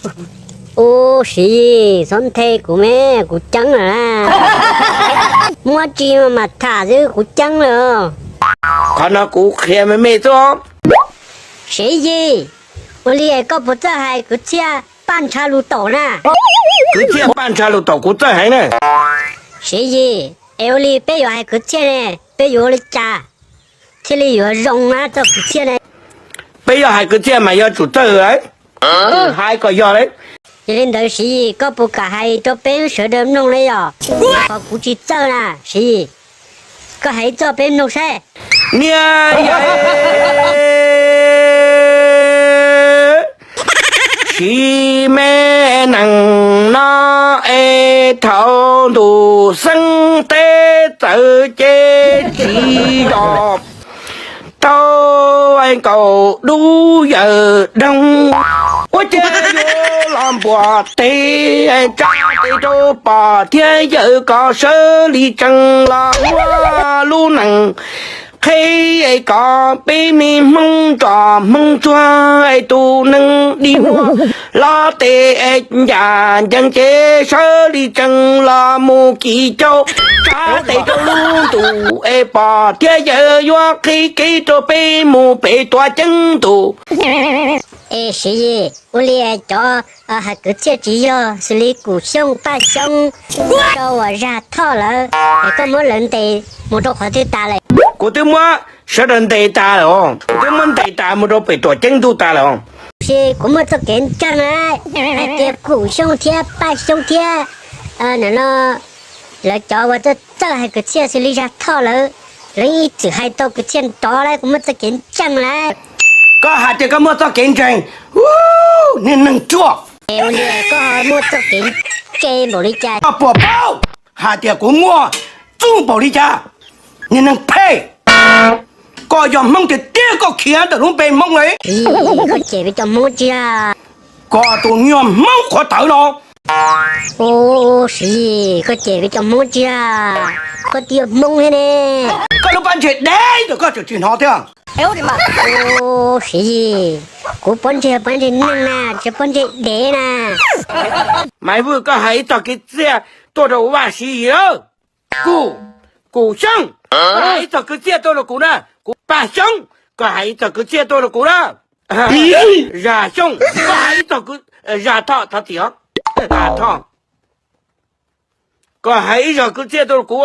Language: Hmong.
Ub, Siv Yis, txhob nthe kuv me, kuv ceeb lawm na. Muab tsi mas tham xwb, kuv ceeb lawm. Qhov no kuv qhia me me xwb. Siv Yis, ua li koj puas txawj hais kwv txhiaj paj ntsha lus taum na? Kwv txhiaj paj ntsha lus taum kuv txawj heev na. Siv Yis, es ua li peb yuav hais kwv txhiaj ne, peb yuav ua li cas thiaj li yuav zoo na txoj kwv txhiaj ne? Peb yuav hais kwv txhiaj mas yuav tsum txawj, hais kom yog li. Yog li ntawd Siv Yis, koj puas kam hais rau peb sawv daws mloog li yom? Qhov kuv tsis txawj na Siv Yis, koj hais ib txoj peb mloog saib. Niaj yawg, sis me nees no es thaum ntuj xeeb teb txawv ces tsis zom tau nkaus dub yawm doog, ua cas yuav los npuam tes tsa tes rau pog thiab yawm kom sawv li tsees los muab lub nees qheb kom peb me Hmoob nrog Hmoob tsuag tus neeg dig muag los tes ncaj ncees ces sawv li tsees los mus kis cau tsa tes rau lub ntuj es pog thiab yawm yuav qhib kev rau peb mus pem tuam ceeb ntuj. Es Siv Yis, ua li cov hais kwv txhiaj tsis yog xws li Kum Xyooj, Paj Xyoob, rau uas Zag Thoj lawm es koj muab lawv ntes mus rau qhov twg tas lawm? Kuv twb muab sawv daws ntes tas lawm os, kuv twb muab ntes tas mus rau pem tuam ceeb ntuj tas lawm os. Tiam sis kuv muaj txoj kev ntseeg na, hais tias Kum Xyooj thiab Paj Xyoob thiab no lawv cov uas txawj hais kwv txhiaj xws li Zag Thoj lawm, lawv yeej txwm hais tau kwv txhiaj nrov lawm, kuv muaj txoj kev ntseeg lawm. Koj hais tias koj muaj txoj kev ntseeg, niag neeg ruam. Ua li koj muaj txoj kev ntse npaum li cas? Koj puas paub hais tias kuv muaj txuj npaum li cas? Niag neeg phem, koj yog Hmoob tiag tiag koj khiav ntawm lub npe Hmoob li. Koj cem peb cov Hmoob tsi a? Koj tus nyuag Hmoob qhuav tawv no. Ub, Siv Yis, koj cem peb cov Hmoob tsi a? Koj twb yog Hmoob thiab ne. Koj lub pob ntseg dev ntawm koj tseem tsis hnov thiab. Ub, Siv Yis, kuv pob ntseg pob ntseg neeg na, tsis pob ntseg dev na. Maiv Vwj, koj hais ib txog kwv txhiaj tuaj rau Vaj Siv Yis lawm. Kum, Kum Xyooj, koj hais ib txog kwv txhiaj tuaj rau kuv na. Kuv Paj Xyoob, koj hais ib txog kwv txhiaj tuaj rau kuv na. Zag Xyooj, koj hais ib txog, Zag Thoj, thov txim os. Zag Thoj, koj hais ib zog kwv txhiaj tuaj rau kuv.